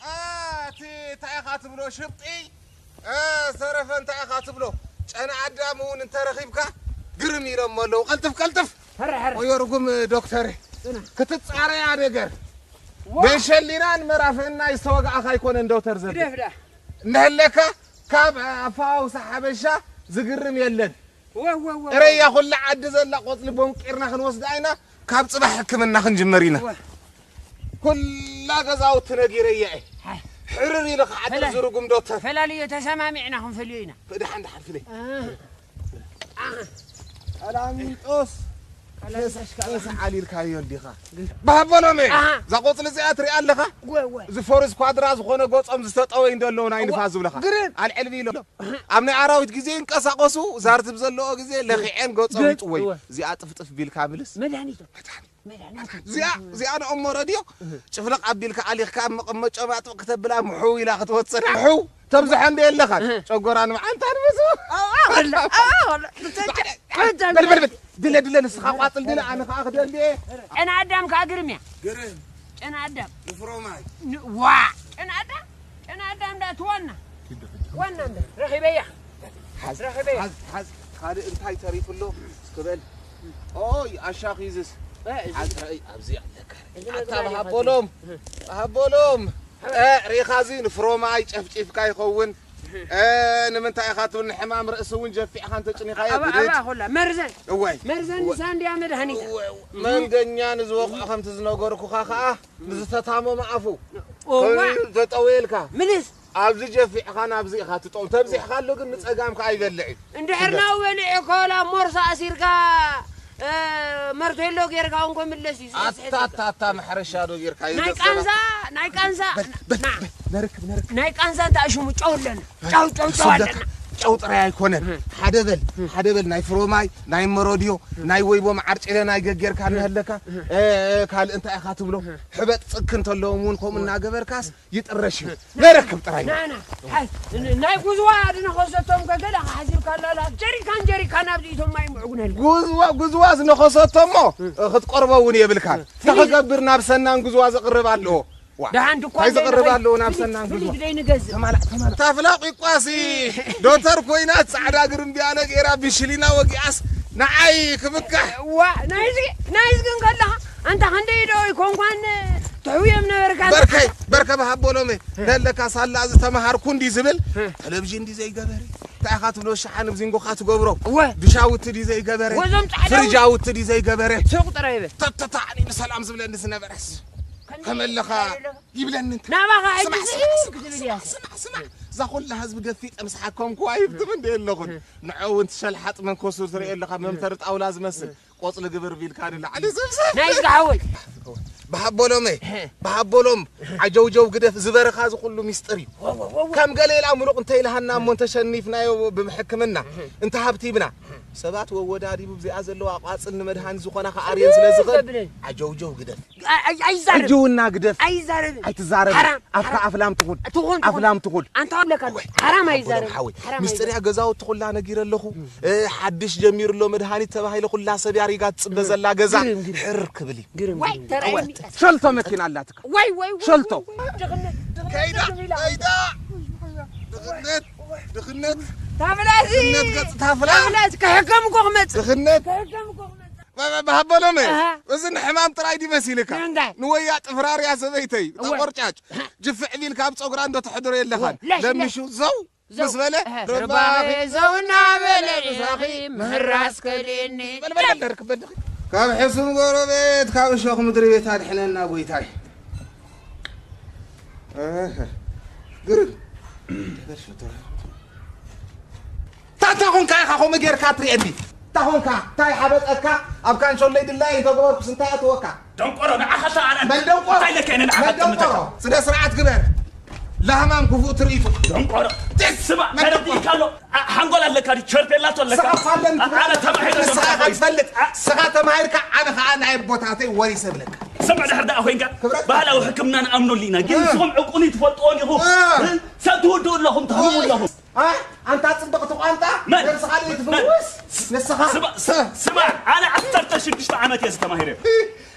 ኣቲ እንታይ ኢኻ ትብሎ ሽብጢ? እ፣ ዝተረፈ እንታይ ኢኻ ትብሎ? ጨና ኣዳም እውን እንተረኺብካ ግርም ኢሎሞ ኣለዉ። ቀልጥፍ፣ ቀልጥፍ! ሕረ፣ ሕረ። ወዮ ርጉም ዶክተር፣ ጽና። ክትጻረያ ነገር። ዋ! መንሸሊናን መራፍእና ዝተወግኣኻ ኣይኮነን ዶክተር ዘብል። ግደፍ ደኣ። እንተህለካ ካብ ኣፋውሳ ሓበሻ ዝግርም የለን። ወ፣ ወ፣ ወ፣ ወ። እረያ ኩላ ዓዲ ዘላ ቆጽሊ ቦንቂርና ክንወስዳ ኢና። ካብ ጽባሕ ሕክምና ክንጅመር ኢና። ወ። ኩላ ገዛውቲ ነጊረያ እየ። ሓይ። ሕርር ኢሉ ክዓጥር ፈላ-፣ ዝርጉም ዶክተር። ፈላልዮ ተሰማሚዕና ክንፈልዮ ኢና። ፍድሓን ድሓን ፍለይ። ኣህ። ኣህ። ቀላሚጦስ። ቀላሚጦስ። ቀስ ዓሊልካዮ እንዲኻ። ባቦሎሜ፣ ኣሃ። እዛ ቆጽሊ እዚኣ ትሪኣ ኣለኻ? ወ፣ ወ። እዚ ፎርስ ኳድራ ዝኾነ ገጾም ዝተጠወዩ እንዶ ኣለዉ ናይ እዋ፣ ንፋስ ዝብለኻ። ግርም። ኣልዕል ቢሎ። ኣብ ናይ ኣራዊት ግዜ ይንቀሳቐሱ፣ ዛርትብ ዘለዎ ግዜ ለኺዐን ገጾም ገጽ፣ ይጥወዩ። እዋ። እዚኣ ጥፍጥፍ ቢልካ ምልስ። መድሃኒት። መድሃኒት። መድሃኒት። እዚኣ፣ እዚኣ ንእሞ ረድዮ፣ እህ። ጭፍለቕ ኣቢልካ ኣሊኽካ ኣብ መቐመጫ ባጥቕ ክተብላ ምሕው ኢላ ክትወጽና። ምሕው ተብዝሖ እንደ የለኻን። እህ። ጨጎራ ንብዓንታ ንብሱ። ኣዋ፣ ወላ፣ ኣዋ፣ ወላ። በል፣ በል፣ በል። ድለ፣ ድለ፣ ንስኻ ቋጽል ድለ፣ ኣነ ኸኣ ክደሊ እየ። ጨና ኣዳም ከኣ ግርም እያ። ግርም። ጨና ኣዳም። ንፍሮ ማይ። ን-፣ ዋ! ጨና ኣዳም፣ ጨና ኣዳም ደኣ እቲ ዋና። ዋና እምበር፣ ረኺበያ። ሓዝ፣ ረኺበያ። ሓዝ፣ ሓዝ። ካልእ እንታይ ተሪፉ ኣሎ? እስኪ በል። ኦይ፣ ኣሻኺዝስ። እ፣ እዚ ሓዝ፣ ራእይ፣ ኣብዚ ኣለካ። እዚ ኣታ መግዛሊ ሃቦሎም፣ እ። ሃቦሎም። እ፣ ሪኻ እዚ ንፍሮ ማይ ጨፍጪፍካ ይኸውን። እ፣ ንምንታይ ኢኻ ትብል ንሕማም ርእሲ እውን ጀፊዕኻ እንተጭኒኻዮ ኣባ፣ ብድድ። ኣባ፣ ኹላ፣ መርዘን። እዋይ። መርዘን እዋይ። ንሳ እንድያ መድሃኒታ። እዋይ፣ እዋይ። መንገኛ ንዝወቕዖ ከምቲ ዝነገርኩኻ ኸኣ፣ ንዝተታመመ ኣፉ። እዋ። ከምኡ ተጠውየልካ። ምልስ። ኣብዚ ጀፊዕኻ ናብዚ ኢኻ ትጠው-፣ ተብዚሕካሉ ግን ንጸጋምካ ኣይበልዕ እዩ። እንድሕር ናው በሊዑ እኮ ላ ሞርሳ ኣሲርካ፣ እ፣ መርቴሎ ጌርካ እንኮ ምለስ እዩ። ኣታ፣ ኣታ፣ ኣታ፣ መሕረሻ ዶ ጌርካ እዩ ናይ ዘጸና? ቃንዛ፣ ናይ ቃንዛ። በል፣ በል፣ ና። በል፣ ነርክብ፣ ነርክብ። ናይ ቃንዛ እንታይ ሽሙ ጨው ኣለና። ጨው፣ ጨው፣ ጨው ተስደካ ኣለና። ጨው ጥራይ ኣይኮነን። እህ። ሓደ በል፣ እህ። ሓደ በል ናይ ፍሮማይ፣ ናይ መሮድዮ፣ እህ። ናይ ወይቦ መዓር ጭለ ናይ ገጌርካ እህ። እናሃለካ፣ እህ። እ፣ እ፣ ካልእ እንታይ ኢኻ ትብሎ? እህ። ሕበጥ ጽክ እንተለዎም እውን ከምኡ እህ። እናገበርካስ ይጥረሽ እዩ። ና፣ ነረክብ ጥራይ። ና፣ ና። ሓይ፣ ን-፣ ናይ ጉዝዋ ድነኸሰቶም ከገለ ሓሲብካ ኣላ፣ ጀሪካን ጀሪካን ኣብዚ ኢቶም ማይ ምዕጉነል። ጉዝዋ፣ ጉዝዋ ዝነኸሰቶ እሞ፣ እ። ክትቆርቦ እውን የብልካን። እ። እንታይ ክገብር ናብ ሰናን ጉዝዋ ዘቕርብ ኣለዎ? ዋ። ደሓን ድኳን እንታይ ዘቕርብ ደይንኸ-፣ ኣለዎ ናብ ፍሊት፣ ሰናን ፍሊት ጉዝዋ? ደይንገዝእ። ተማላእ፣ ተማላእ። ታፍላ ቂቋሲ ዶተር ኮይና ጻዕዳ ግርምብያለ ገይራ ብሽሊና ወጊኣስ ንዓይ ክብካሕ። ዋ፣ ናይዚ፣ ናይዚ ግን ከለኻ ኣንታ ክንደይ ዶ ይኮንኳን ትሕውዮም ነበርካ? በርከይ፣ በርከ ብሃቦሎመ፣ እ። ነለካ ሳላ ዝተመሃርኩ እንዲ ዝብል፣ እ። ቴሌቪዥን እንዲ ዘይገበረ፣ እንታይ ኢኻ ትብሎ ሸሓን ብዚንጎኻ ትገብሮ? እወ። ዱሻውቲ ዲ ዘይገበረ? ወዞም ጻዕዳ ፍርጃውቲ ዲ ዘይገበረ? ሱቕ ጥራይ በል። ተተታዕኒ ብሰላም ዝብለኒ ዝነበረስ። ከምዚ ከመለኻ ይብለካ ይብለኒ እንተ። ናባኻ ስማዕ፣ ኣይትዝዒ ስማዕ፣ ክትብል እያ። ስማዕ፣ ስማዕ፣ ስማዕ። እዛ ኹላ ህዝቢ ገፊጠ ምስ ሓከምኩዋ ይብትም እንደ የለኹን። እ። ንዕኡ እውን ትሸልሓጥ መንኮሱ ትርኢ ኣለኻ፣ መምተሪ ጣውላ ዝመስል። እ። ቆጽሊ ግብር ቢልካ ንላዕሊ ዝብሰል። ናይ ዝሓወይ። ብሃቦሎመ፣ እ። ብሃቦሎም፣ ዓጀውጀው ግደፍ፣ ዝበረኻ እዚ ኩሉ ሚስጥር እዩ። ወ-፣ ወ-፣ ወ-፣ ወ-፣ ከም ገለ ኢላ ምሩቕ እንተ ኢልሃና እሞ እንተሸኒፍናዮ ብሕክምና፣ እ። እንተ ሃብቲብና፣ ሰባት ወወዳዲቡ ብዚኣ ዘለዋ ቋጽል ንመድሃኒ ዝኾና ከኣርየን ስለ ዝኽእል፣ ዘብለኒ። ዓጀውጀው ግደፍ። ኣይ-፣ ኣይ-፣ ኣይዛረብ። ዕጅውና ግደፍ። ኣይዛረብን። ኣይትዛረብ። ሓራም፣ ኣፍካ ሓራም። ኣፍላም ትኹን። ትኹን፣ ትኹን። ኣፍላም ትኹን። ኣንታ ኣለካ። ሓራም ኣቦሎም ኣይዛረብ። ሓወይ፣ ሓራም ሚስጥርያ ኣይዛረብ። ገዛውቲ ኩላ ነጊረ ኣለኹ። እ፣ ሓድሽ ጀሚሩ ኣሎ መድሃኒት ተባሂለ ኩላ ሰብ ያሪጋ ትጽበ ዘላ ገዛ ግርም፣ ግርም። ሕር ክብል እዩ። ግርም፣ ዋይ፣ ግርም። ተራእየኒ። ሸልቶ መኪና ኣላትካ። ዋይ፣ ዋይ፣ ዋይ፣ ሸልቶ። ዋይ፣ ዋይ፣ ድኽነት፣ ድኽነት፣ ከይዳ፣ ድኽነት፣ ድኽነት፣ ከይዳ። ድኽነት። ታፍላዚ። ድኽነት ገጽ ታፍላ። ታፍላዚ፣ ክሕከም እኮ ክመጽእ። ድኽነት። ክሕከም እኮ ክመጽእ። ባ-፣ ባ-፣ ባሃበሎመ፣ ኣሃ። እዚ ንሕማም ጥራይ ድዩ መሲልካ? ንምንታይ? ንወያ ጥፍራርያ ሰበይተይ፣ እወ። ተቆርጫጭ፣ ጅፍዕ ቢልካ ኣብ ጸጉራ እንዶ ተሕድሮ የለኻን። እወ። ለሽ፣ ለሽ። ለሚሹ ዘው ዘው። ምስ በለ፣ እህ። ርባኺ ርባኺ ዘው እናበለ ዘው እናበለ ምሳኺ ምሳኺ ምህራስ ከልእኒ። በል፣ በል፣ በል፣ ርክብ በል። ካብ ሕሱም ጎረቤት፣ ካብ እሾኽ ምድሪ ቤት ኣድሕነና ጎይታይ። እህ። ግርም። ታታ ኾንካ ኢኻ ከምኡ ጌርካ ትርእየኒ? ታኾንካ፣ እንታይ ሓበጠካ? ኣብ ካንሾለይ ድላየይ እንተገበርኩስ እንታይ ኣተወካ? ደንቆሮ፣ ንዓኻ ተኣረን። መን ደንቆሮ? እንታይ ኢለካ እየ ንዓኻ መን ደንቆሮ? ጥምተካ? ስነ ስርዓት ግበር። ላህማም ክፉእ ትርኢቱ። ደንቆሮ። ቴስ! ስማ፣ መን ደንቆሮ? ተረዲእካ ኣሎ። ኣ-፣ ሓንጎል ኣለካ ድዩ? ቸርፔላቶ ኣለካ? ስኻ ፋለን ኣ-፣ ኣነ ተማሂረ ንስኻ ደንቆሮ። ኢኻ ትፈልጥ። ኣ-፣ ስኻ ተማሂርካ፣ ኣነ ኸኣ ናይ ኣቦታተይ ወሪሰ እብለካ። ስምዕ፣ ድሕር ደኣ ኮይንካ ክብረት ባህላዊ ሕክምና ንኣምነሉ ኢና። ግን እ። ንስኹም ዕቁኒ ትፈልጥዎ ዲኹም? እ። እ? ሰብ ትውድኡ ኣለኹም፣ ትህቡ ኣለኹም። እ? ኣንታ ጽብቕቲ ቋንጣ፣ መን? ነብስኻ ድዩ መን? ትፍውስ? ንስኻ? ስማ-፣ ስ-፣ ስማዕ፣ ኣነ ዓሰርተ ሽዱሽተ ዓመት እየ ዝተማሂረ።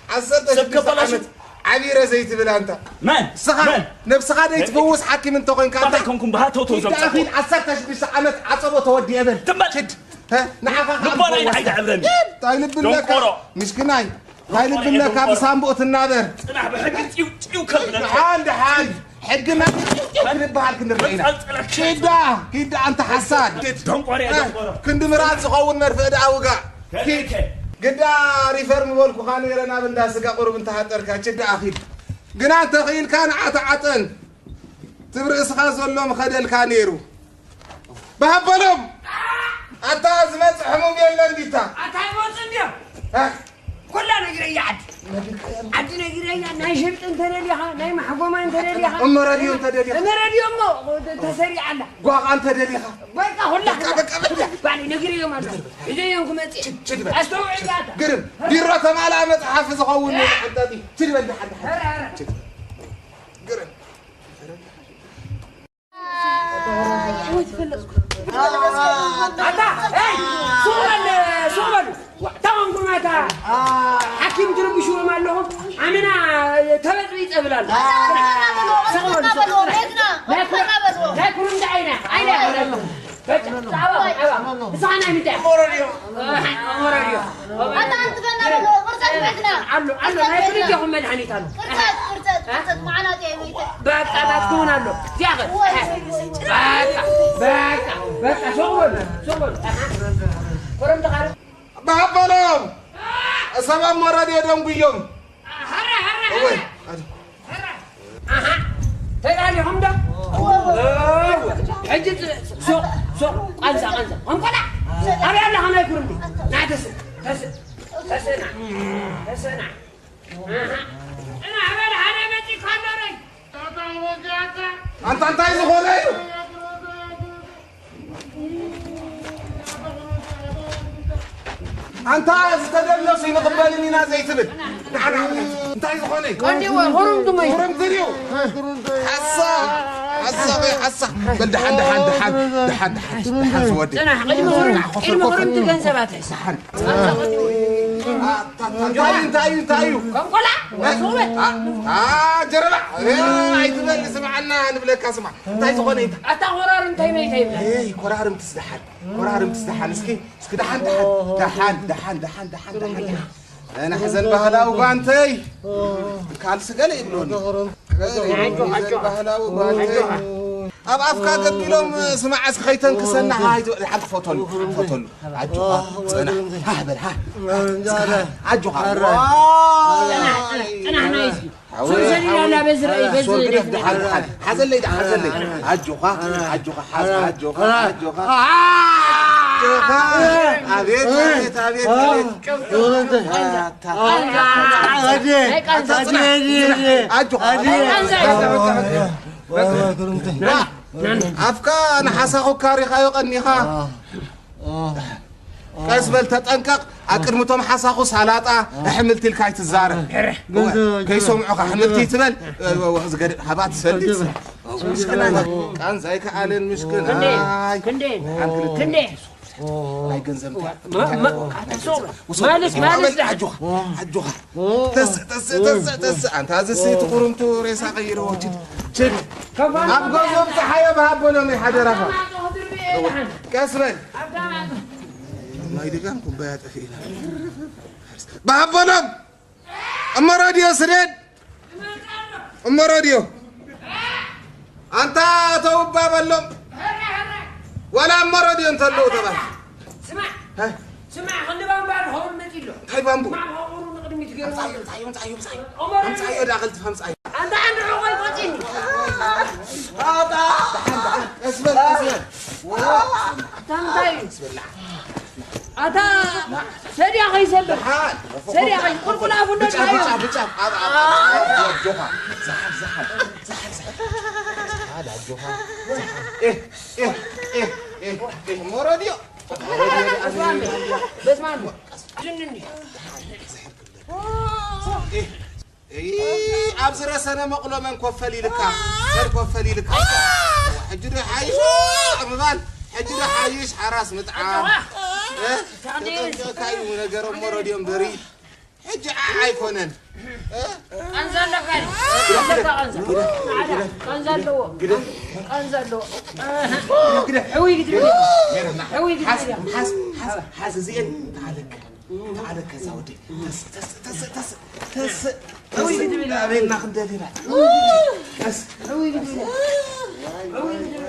ዓሰርተ ሽዱሽተ ሰብ ከበላሹ-፣ ዓመት። ዓቢረ ዘይትብል ኣንታ። መን? ንስኻ መን? ነብስኻ ዘይትፍውስ ሓኪም እንተኾይንካ ኣንታ። እንታይ ኮንኩም ብሃተውተው ኪድ ዘምጻኹ? ኣኺል ዓሰርተ ሽዱሽተ ዓመት ዓጸቦ ተወዲአ በል። ትም በል። ችድ። ሀ? ንዓኻ ከኣ ልቦናይ ንዓይ ዝፈወስካ። ትዕብረኒ። እንታይ ልብለካ? ደንቆሮ። ምስኪናይ። እንታይ ደንቆሮ ልብለካ? የደንቆሮ። ብሳምቡእ ትናበር። ጽናሕ ብሕጊ ጭው ጭው ከብለካ። ደሓን፣ ደሓን። ሕጊ ናይ ጭው ጭው ክንበሃል ክንርኢ ኢና። ጸልጸለካ። ኪዳ፣ ኪዳ ኣንታ ሓሳድ። ደንቆሮ እየ፣ እ፣ ደንቆሮ። ክንዲ ምራት ዝኸውን መርፍእ ደኣ ውጋእ። ከ-፣ ኪድ። ከ-፣ ግዳ ሪፈር ምበልኩኻ ነይረ ናብ እንዳ ስጋ ቁሩብ እንተሃጠርካ። ችዳ ኪድ። ግና እንተኽኢልካ ንዓታ ዓጠን። ትብ ርእስኻ ዘሎ ምኸደልካ ነይሩ። ብሃበሎም! ኣታ ዝመጽእ ሕሙም የለን ዲታ? ኣታ ኣይመጽእን ድዮም? እ? ኩላ ነጊረያ ዓዲ። ነጊርካያ? ዓዲ ነጊረያ፣ ናይ ሽርጢ እንተደሊኻ፣ ናይ ማሕጎማ እንተደሊኻ። እመ ረድዮ እንተደሊኻ? እመ ረድዮ እሞ ተ-፣ ተሰሪዓ ኣላ። ጓቓ እንተደሊኻ? በቃ፣ ኩላ፣ በቃ፣ ኩላ። በቃ፣ በቃ። ባዕለይ ነጊረዮም ኣለኹ። ሒዘዮም ክመጽእ። ችድ፣ ችድ በል። ኣስተውዕል ኣታ። ግርም። ቢሮ ተማልኣ መጽሓፊ ዝኸውን እዩ፣ ሓንታቲ። ችድ በል፣ ደሓን፣ ደሓን። ኧረ፣ ኧረ። ችድ። ግርም። ኣታ፣ ኤይ፣ ሱቕ በል፣ ሱቕ በሉ። ዋ፣ ተቐምኩም ኣታ። ሓኪም ትርብሽዎም ኣለኹም። ኣመና ተበጥቢጠ እብል ኣሎ። ሱቕ በሉ፣ ሱቕ። ናይ ኩር-፣ ናይ ኩርምቲ ዓይና፣ ዓይና ይኸደልኩም። በቃ፣ ዛዕባ፣ ዛዕባ። ንስኻ ናይ ምንታይ? ሞሮድዮ። ኣታ፣ ኣንተ በና በሎ፣ ቅርጸት በግና። ኣሎ፣ ኣሎ፣ ናይ ኩሉ ዲኹም መድሃኒት ኣሎ። ቅርጸት፣ ቅርጸት፣ ቅርጸት፣ መዓናጢ ኣይበይተ። በቃ፣ ናትኩም ኣሎ። እዚኣ ኸ? ወይ፣ ወይ፣ ወይ። በቃ፣ በቃ፣ በቃ፣ ሱቕ በሉ፣ ሱቕ በሉ። ኮረምቲ ኻረ። ባበሎም! ሰባብ ሞራድ የደንጉዮም። ሃረ፣ ሃረ፣ እወ፣ ሃረ። ኣደ። ኣሃ፣ ተዳሊኹም ዶ? እወ። ሕጂ ስ-፣ ሱቕ፣ ሱቕ፣ ቃንዛ፣ ቃንዛ። ቆንቆላ፣ ኣበይ ኣለኻ ናይ ኩርምቲ? ና ተስ-፣ ተስ-፣ ተስእና፣ ተስእና። ኣሃ፣ ጽናሕ በል፣ ሓደ መጺእካ ኣሎ ረይ። ኣንታ እንታይ ዝኾነ እዩ? ኣንታ ዝተደለሱ ይንቕበልን ኢና ዘይትብል። ንዓና እንታይ ዝኾነ እዩ? ቀንዲዎ፣ ሁሩምቱ መይ? ሁሩምቱ ድዩ? ሓሳ፣ ሓሳ፣ ሓሳ። በል ደሓን፣ ደሓን፣ ደሓን፣ ደሓን፣ ደሓን፣ ደሓን ዝወዲ። ጽናሕ፣ ቅድሚ ሁሩም-፣ ደሓን፣ ቅድሚ ኮፍ፣ ኮፍ። ሁሩምቱ ገንዘባት። ደሓን። እንታይ እዩ፣ እንታይ እዩ፣ እንታይ እዩ? ቆንቆላ? ሱበት? አ፣ አ፣ ጀረባ። እ፣ ኣይትበል፣ ስምዓና፣ ንብለካ፣ ስማ። እንታይ ዝኾነ እዩ? ኣታ ኮራርምተይ መይተይ ይብላ። እይ፣ ኮራርምትስ ደሓን። ኮራርምትስ ደሓን። እስኪ፣ እስኪ ደሓን፣ ደሓን። ደሓን፣ ደሓን፣ ደሓን፣ ደሓን፣ ደሓን። ናሕዘን ባህላዊ ጓንተይ። ካልሲ ገለ ይብሎኒ። ናሕዘን ባህላዊ ጓንተይ። ኣብ ኣፍካ ገቢሎም ስማዕ እስኪ ከይተንክሰና። ሃይ፣ ሓንቲ ፎቶሉ፣ ሓንቲ ፎቶሉ። ኣጆኻ፣ ጽናሕ። ሃህ በል፣ ሃህ። ኣጆኻ። ጽናሕ፣ ጽናሕ፣ ጽናሕ ናይ እስኪ። ሓወይ፣ ሱር ዘሊላ ሓወይ። ኣላ በዚ ራእይ፣ በዚ ሱር ግደፍ፣ ራእይ። ደሓን፣ ደሓን። ሓዘለይ፣ ደሓን፣ ሓዘለይ። ኣጆኻ፣ ኣጆኻ፣ ሓዝ፣ ኣጆኻ፣ ኣጆኻ። ኣጆኻ። ኣቤት፣ ኣቤት፣ ኣቤት፣ ኣቤት። ኣታ፣ ናይ ቃንዛ፣ ኣታ፣ ናይ ቃንዛ። ኣታ፣ ጽናሕ፣ ኣታ፣ ጽናሕ። ኣጆኻ። ኣታ፣ ቃንዛ። ዋ፣ ኣፍካ ንሓሳኹ ካሪኻዮ ቀኒኻ። ቀስ በል፣ ተጠንቀቕ። ኣብ ቅድሚ እቶም ሓሳኹ ሳላጣ፣ ኣሕምልቲ ኢልካ ኣይትዛረብ። ገንዘብ፣ ከይሰምዑኻ ኣሕምልቲ ትበል። ዝገድእ ሃባ ትሰልጥ። ገንዘብ። ምስክናይ ቃንዛ ኣይከኣልን፣ ምስክን። ክንደይ? ኣይ። ክንደይ? ሓንቲ ክልተ። ክንደይ? ናይ ገንዘብ ማ-፣ ማ-፣ ውሰድ፣ ውሰድ፣ ማለት፣ ውሰድ። ማለት ኣጆኻ፣ ኣጆኻ። ተስእ፣ ተስእ፣ ተስእ፣ ተስእ። ኣንታ እዚ ሰይቲ ቁሩምቱ ሬሳ ቀይርዎ። ችድ፣ ችድ። ከፋን ኣብ ገዝኦም ጸሓዮ ብሃቦሎም እዩ ሓደራኻ። ቀስ በል። ናይ ድጋም ኩባያ ጠፊእና። ብሃቦሎም! እሞ ረድዮ ስደድ! እሞ ረድዮ! ኣንታ ተውባ በሎም። ዋላ እሞ ረድዮ እንተለዉ ተባል። ስማዕ፣ ሀ? ስማዕ፣ ክንዲ ባምባ ዝኸውን መጺ ኣሎ። እንታይ ባምቡ? ማዕበሉ ንቕድሚት ገይሩ። ኣምጻዮ፣ ኣምጻዮ፣ ኣምጻዮ፣ ኣምጻዮ። ኦመር ኣምጻዮ፣ ዳ ቀልጥፍ ኣምጻዮ። ኣንታ ዓንዲ ዑቕ ኣይቆጺኒ። ኣታ! ደሓን፣ ደሓን፣ ቀስ በል፣ ቀስ በል። ኣታ እንታይ እዩ? ቀስ በል፣ ና። ኣታ ሰድያ ከይሰብር። ደሓን። ሰድያ ከይ-፣ ቁልቁል ኣፉ እንዶ ብጫ፣ ደሓዮ። ብጫ፣ ብጫ። ኣብ፣ ኣብ፣ ኣብ፣ ኣብ፣ ኣጆኻ። ዝሓል፣ ዝሓል፣ ዝሓል፣ ዝሓል። ዝሓል፣ ኣጆኻ። ዝሓል። ኤህ፣ ኤህ፣ ኤህ፣ ኤህ፣ ኤህ። ሞሮድዮ። በስመ ኣብ። ዝንኒ። እይ፣ ኣብዚ ረሰነ መቕሎ መን ኮፈል ኢልካ? መን ኮፈል ኢልካ? ሕጂ ዶ ሓይሽ ምባል? ሕጂ ዶ ሓይሽ ሓራስ ምጥዓም? እ? ተጠንቂቕካ እዩ ነገሮም ሞሮድዮ እምበሪ። ሕጂ ዓ-፣ ኣይኮነን። እ? ቃንዛ ኣለካ እዩ። ኣለካ ቃንዛ። ጻዕዳ ቃንዛ ኣለዎ። ቃንዛ ኣለዎ። ሕውይ ግድም። ሕውይ ግድም። ሓዝ፣ ሓዝ፣ ሓዝ፣ ሓዝ፣ እዚኤን ተዓለካ። ተዓለካ እዛ ወደይ። ተስ፣ ተስ፣ ተስ፣ ተስ፣ ተስ። ሕውይ ግድም። ኣበይና ክንደሊና። ቀስ። ሕውይ ግድም። ሕውይ ግድም።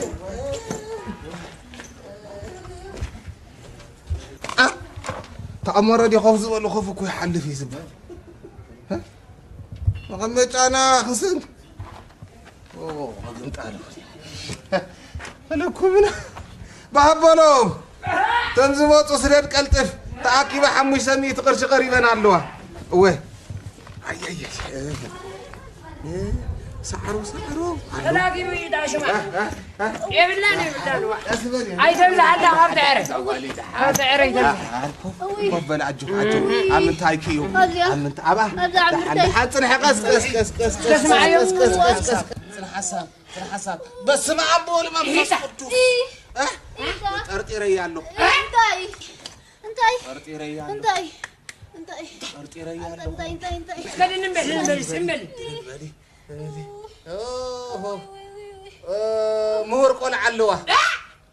አ፣ ተቐመረ ድዩ ኮፍ ዝበሉ ኮፍ እኮ ይሓልፍ እዩ ዝበሃል። እ? መቐመጫና ክስን። ኦ፣ መግምጣሉ። ፈለኩምና። ባሃበሎም። እተን ዝመፁ ስደድ ቀልጥፍ። ተኣኪበ ሓሙሽተ ሚእቲ ቅርሺ ቀሪበን ኣለዋ። እወ። ኣየየ። እ፣ ሳዕሮ፣ ሳዕሮ። ኣሎ። ተላጊቡ እዩ ዳሽማ። እ፣ እ፣ እ። የብላን የብላን ዋ። ቀስ በል። ኣይተብልዓላ ካብቲ ዕረ። ካብቲ ዕረ ኣይተብልዓ። ኮፍ በል ኣጆኻ፣ ኣጆኻ። ኣብ ምንታይ ክዩ? ኣብዚኣ። ኣብ ምንታይ? ኣብኣ? ኣብዛ ኣብ ደሓን፣ ምንታይ? ደሓን፣ ጽንሒ፣ ቀስ፣ ቀስ፣ ቀስ፣ ቀስ፣ ቀስ፣ ተስማዓዮ? ቀስ፣ ቀስ፣ ቀስ፣ ቀስ። ጽንሒ ሓሳብ፣ ጽንሒ ሓሳብ። በስመ ኣብ ወወልድ ወመንፈስ ቅዱስ። እ? ጠርጢረያ ኣለኹ። እንታይ? እንታይ? ጠርጢረያ ኣለኹ። እንታይ? እንታይ? ጠርጢረያ ኣለኹ። እንታይ? እንታይ? እንታይ? እስከ ድንበል ድንበል እስኪ ድንበል። በሊ፣ በሊ። ኦሆ። እ፣ ምሁር ቆልዓ ኣለዋ።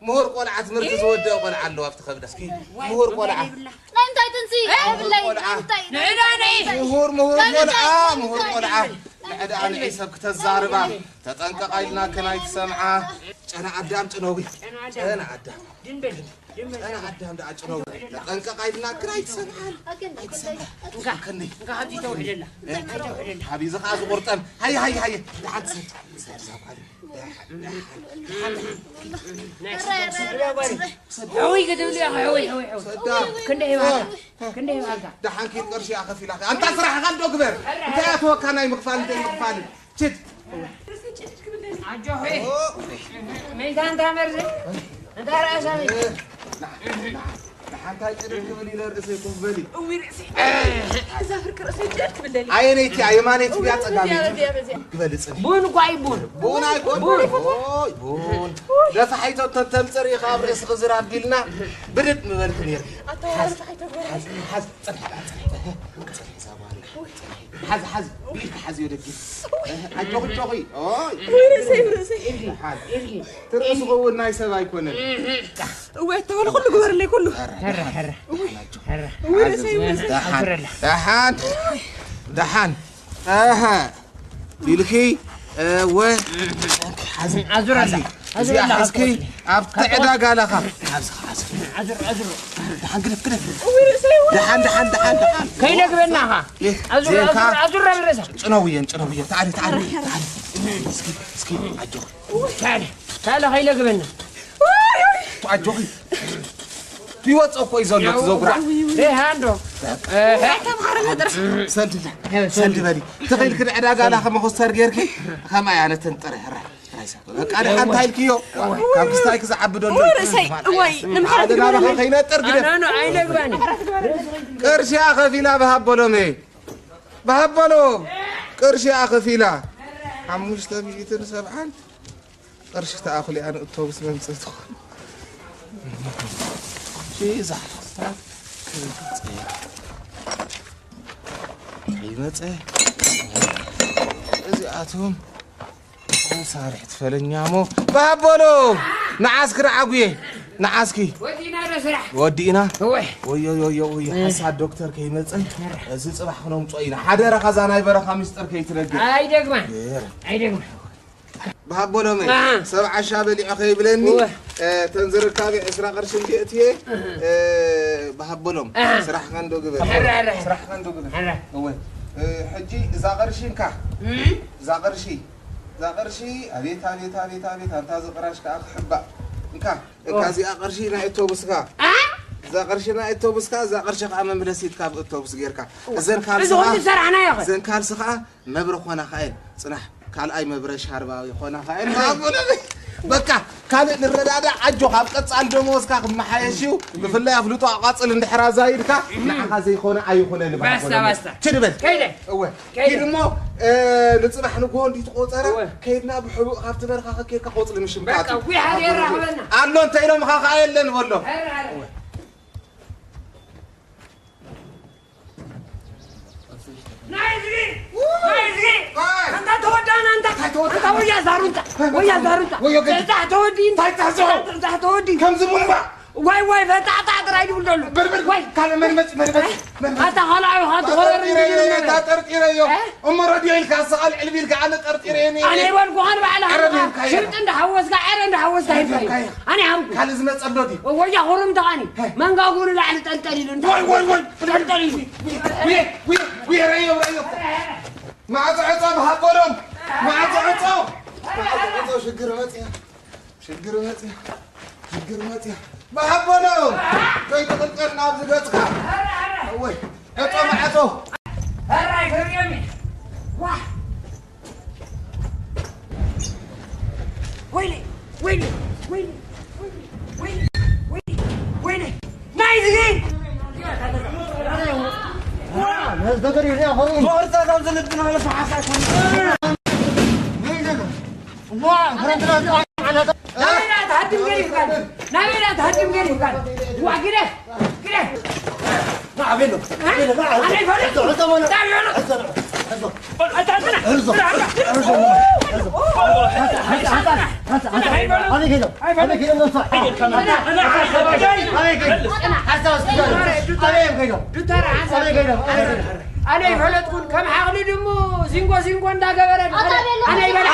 ምሁር ቆልዓ ትምህርቲ ዝወደአ ቆልዓ ኣለዋ ኣብቲ ከብዳ። እስኪ ምሁር ቆልዓ። ናይ እንታይ ጥንሲ? ናይ ብላይ ቆልዓ። እንታይ? ንዕዳ ነይ። ምሁር ምሁር ናይ ቆልዓ እንታይ? ምሁር ቆልዓ። ንዕዳ ንዒ ሰብ ክተዛርባ ተጠንቀቓ ኢልናክን ኣይትሰምዓ። ጨና ኣዳም ጭነዊ። ጨና ኣዳም። ጨና ኣዳም። ድንበል ድንበል። ጨና ኣዳም ደኣ ጭነዊ። ተጠንቀቓ ኢልናክን ኣይትሰምዓን። ኣይትሰምዓ። እንካ እንካ ካብዚ ተውሕደላ። ተውሕደላ። ሓቢዚ ከኣ ዝቑርጠም። ሃየ ሃየ ሃየ። ደሓን ትሰድ። ትሰድ እዛ ጓል። ደሓን ደሓን። ናይ ስጋ ስጋ ጓል። ሕውይ ክትብል ኢኻ ሕውይ ሕውይ ሕውይ። ሰዳ። ክንደይ ይባካ? ክንደይ ይባካ? ደሓን ኪድ ቅርሺ እያ ከፊላካ። ኣንታ ስራሕኻ እንዶ ግበር። እንታይ ኣተወካ ናይ ምኽፋል እንታይ ምኽፋል? ችድ። ኣጆኺ። መይታ እንታ መርዚ? እንታ ርኣሳ መይታ? ንሓንታይ ጭድድ ክብል ኢለ ርእሰይ ኮፍ በሊ። እዊ ርእሲ እዛ ፍርቂ ርእሰይ ጭድድ ክብል ደሊ ኣየነይቲ ኣየማነይቲ ድያ ጸጋመይቲ? በዚያ በዚያ ግበሊ ጽንሒ። ቡን እኳ እዩ ቡን። ቡን ኣይኮን። ኦይ ቡን። ደፋሓይቶ ተምጽር ኢኻ ኣብ ርእስኺ ዝር ኣቢልና ብድድ ምበልክ ነይርኪ። ኣተዋርፋ ሓይተጎረ ሓዝ ጽንሒ ጽንሒ ጽንሒ እዛ ጓል። ሓዝ ሓዝ ብኢድካ ሓዝዮ ደጊ። ኣጆኺ ኣጆኺ። ኦይ እዊ ርእሰይ እዊ ርእሰይ ሓዝ። ትርእስኺ እውን ናይ ሰብ ኣይኮነን። እወ እተባለ ኩሉ ግበርለይ ኩሉ ሕረ ሕረ ሕረ። እዊ ርእሰይ እዊ ርእሰይ ደሓን ኣዙረላ። ደሓን ደሓን ኣሃ ኢልኪ እወ ሓዚ ኣዙረላ። እዚኣ ሓዝኪ ኣብቲ ዕዳጋ ኣለኻ። ሓዚ ሓዚ ኣዙር ኣዙር። ደሓን ግደፍ ግደፍ። እዊ ርእሰይ እዊ ደሓን ደሓን ደሓን ደሓን። ከይነግበናኻ። ኣዙር ዜንካ ኣዙር ኣዙር ኣብ ርእሳ። ጭነውየን ጭነውየን። ታዓሊ ታዓሊ ታዓሊ። እስኪ እስኪ ኣጆኺ ታለ ታለ ከይነግበና። ኣጆኺ። ይወፅእ እኮ እዩ ዘሎ እቲ ዘጉራ። ደይ ሃንዶ። ሰልዲ ሰልዲ በሊ። ተኸይልክ ዕዳጋ ኣላ ከመኹስተር ጌርኪ ከማይ ኣነ ተንጥረ ሕራ። በቃ ደሓን እንታይ ኢልክዮ? ካብ ክስታይ ክዝዓቢ ደሎ። እዊ ርእሰይ እወይ ንምሕረት ሓደ ናባኻ ከይነጥር ግደፍ። ኣናኑ ኣይነግባኒ። ቅርሺ ኣኸፊላ ብሃበሎም እየ። ብሃበሎም ቅርሺ ኣኸፊላ ሓሙሽተ ሚእትን ሰብዓን ቅርሺ ተኣኽሊኣ ንእቶብስ መምፅእ ትኾን። እዛ ሓሳብ ከይመፀ ከይመፀ እዚኣቶም ሳርሕ ትፈለኛ ሞ ባቦሎ ንዓስኪ ረዓጉየ ንዓስኪ ወዲና ዶ ስራሕ? ወዲእና ወይ ወዮ ወዮ ወዮ ሓሳብ ዶክተር ከይመፀ እዚ ፅባሕ ክነምፅኦ ኢና ሓደራኻ እዛ ናይ በረኻ ምስጢር ከይትነግር ኣይደግማን ነይረ ኣይደግማን። ብሃቦሎመይ ኣሃ። ሰብ ዓሻ በሊዖ ከይብለኒ እወ። እ፣ ተን ዝርካቢ ዕስራ ቅርሺ እንዲየ እትየ እ፣ ብሃቦሎም ኣሃ። ስራሕካ እንዶ ግበር ሕረ፣ ሕረ፣ ሕረ። ስራሕካ እንዶ ግበር ሕረ። እወ እ፣ ሕጂ እዛ ቅርሺ እንካ እዛ ቅርሺ እዛ ቅርሺ ኣቤት ኣቤት ኣቤት ኣቤት ኣንታ እዚ ቅራሽ ከዓ ክሕባእ እንካ እካ እዚኣ ቅርሺ ናይ እቶብስካ እዛ ቅርሺ ናይ እቶብስካ እዛ ቅርሺ ከዓ መምለሲት ካብ እቶብስ ጌርካ እዘን ካልሲ እዚ ከዓ ኩሉ ዝሰራሕናዮ ኸ? እዘን ካልሲ ከዓ መብረ ኮና ካየን ፅናሕ ካልኣይ መብረ ሻርባዊ ኮና ካየን ማሙነ በቃ ካልእ ንረዳዳ ኣጆ ካብ ቀፃል ደሞዝካ ክመሓየሽ እዩ ብፍላይ ኣፍልጦ ኣቋፅል እንድሕር ኣዛይድካ ንዓኻ ዘይኮነ ኣይኹነን ባስታ፣ ባስታ። ችድበል ከይደ። እወ ከይደ። ኪድ እሞ እ፣ ንፅባሕ ንግሆ እንዲ ትቆፀራ እወ። ከይድና ብሕቡእ ካብቲ በረኻ ከኬድካ ቆፅሊ ምሽምጣጥ በቃ፣ ዊሕ ሃገር ራኸበና። ኣሎ እንተ ኢሎም ኻኻ የለን በሎ ሕረ፣ ሕረ። ናይዝጊ ናይዝጊ ኣንታ ተወዳና ኣንታ ኣንታ ወያ ዛሩንታ ወያ ዛሩንታ ወዮ ገ- በጣሕ ተወዲን እንታይ ታዘው? በጣሕ ተወዲን ከምዚ ሙልባ ዋይ ዋይ በጣሕ ጣጥራይ ድብል ደሉ በርበር ዋይ ካልእ መርመፂ መርመፂ መርመፂ ኣታ ካልኣዩ ኻንቲ ኾበር ጠርጢረዮ እየ፣ ጠርጢረዮ። እ? እሞ ረድዮ ኢልካ ኣሰቓል ዕልቢ ኢልካ ኣነ ጠርጢረዮ እየ። ኣነ ይበልኩኻን ባዕላ ኣረ ደምካዮ። ሽርጢ እንዳሓወስካ ዕረ እንዳሓወስካ ሂብካዮ። ደምካዮ። ኣነ ሃብኩ ካልእ ዝመፀ ኣሎ ድዩ? ወያ ኹርምታ ኸኒ መንጋጉ ንላዕሊ ጠልጠል ኢሉ እንዳ- ወይ ወይ ወይ ጠልጠል ኢሉ ውየ ውየ ውየ ረዮ ረዮ ማዕፆ ዕፆ ብሃቦሎም ማዕፆ ዕፆ ማዕፆ ዕፆ ሽግር መፅያ ሽግር መፅያ ሽግር መፅያ ብሃቦሎም ከይትቕልቀል ናብዚ ገፅካ ወይ ዕፆ ማዕፆ ወይኔ ወይኔ ወይኔ ወይኔ ወይኔ ወይኔ ወይኔ ናይዚ ናበይ ትሃድም ገዲፍካ ናበይ ትሃድም ገዲፍካ ዋ ግደፍ ግደፍ ኣነ ይፈለጥኩን ከም ሓቕሊ ድሙ ዚንጎ ዚንጎ እንዳገበረ ኣነ ይበላ